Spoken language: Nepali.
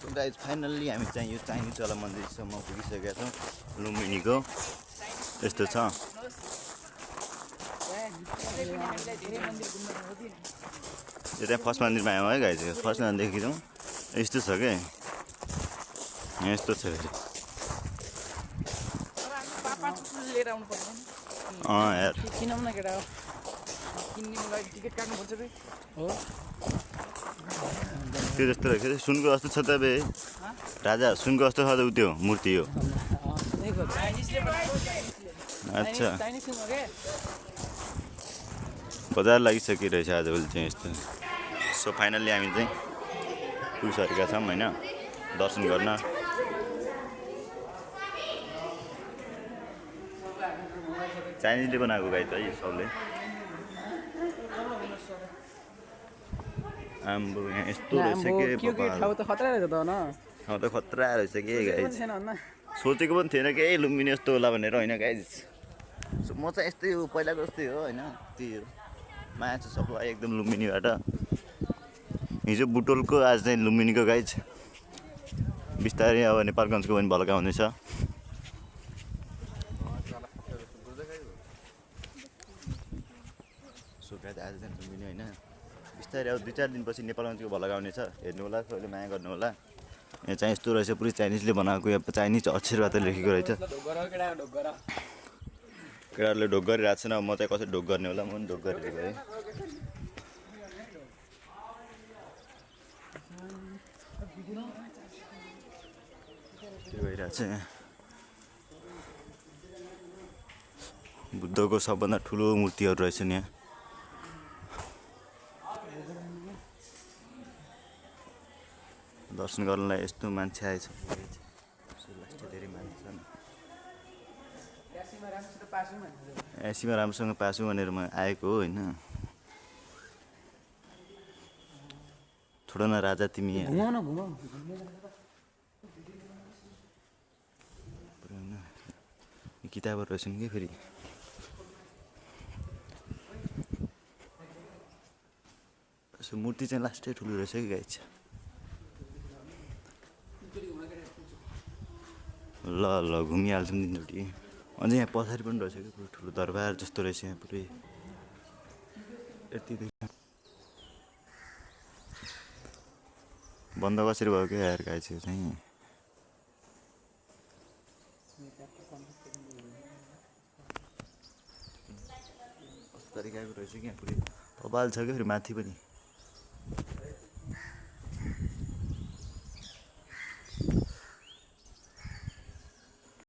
गाइज फाइनल्ली हामी चाहिँ यो चाइनिज वाला मन्दिरसम्म पुगिसकेका छौँ। लुम्बिनीको यस्तो छ। यो चाहिँ फर्स्ट मन्दिरमा आयौँ है गाइज। फर्स्ट मन्दिर जाउँ यस्तो छ क्या, यस्तो छ। यार त्यो जस्तो रहेछ, सुनको जस्तो छ त बे राजा, सुनको जस्तो छ त त्यो मूर्ति हो। अच्छा बजार लागिसकिरहेछ आजभोलि चाहिँ यस्तो। सो फाइनल्ली हामी चाहिँ पुगिसकेका छौँ होइन दर्शन गर्न। चाइनिजले बनाएको गाई त सबले। आम्बो यहाँ यस्तो रहेछ के ठाउँ त खतरा रहेछ त न। ठाउँ त खतरा रहेछ के गाई, सोचेको पनि थिएन के लुम्बिनी यस्तो होला भनेर होइन गाइज। सो म चाहिँ यस्तै हो, पहिलाको जस्तै हो होइन। त्यही हो, माया छ सबलाई एकदम लुम्बिनीबाट। हिजो बुटोलको आज चाहिँ लुम्बिनीको गाइज। बिस्तारै अब नेपालगञ्जको पनि भल्का हुनेछ। सो गाइज आज चाहिँ लुम्बिनी होइन, बिस्तारै अब 2-4 दिनपछि नेपालगञ्जको भल्का हुनेछ। हेर्नु होला, सबैले माया गर्नु होला। यहाँ चाहिँ यस्तो रहेछ, पुरै चाइनिजले बनाएको, यहाँ चाइनिज अक्षरबाट लेखेको रहेछ। केटाहरूले ढोक गरिरहेको छैन, म चाहिँ कसरी ढोक गर्ने होला, म पनि ढोक गरेर गएँ। त्यो भइरहेको छ यहाँ। बुद्धको सबभन्दा ठुलो मूर्तिहरू रहेछन् यहाँ। दर्शन गर्नलाई यस्तो मान्छे आएछ। धेरै मान्छे छन्। एसीमा राम्रोसँग पासौँ भनेर म आएको हो होइन। छोड न राजा तिमी, किताबहरू रहेछन् कि फेरि। मूर्ति चाहिँ लास्टै ठुलो रहेछ कि गाई छ। ल ल घुमिहाल्छौँ तिनचोटि। अझै यहाँ पछाडि पनि रहेछ कि पुरो ठुलो दरबार जस्तो रहेछ यहाँ पुरै। यति बन्द कसरी भयो क्या यार गाई चाहिँ। कस्तो तरिकाको रहेछ क्या पुरै, बबाल छ क्या फेरि माथि पनि।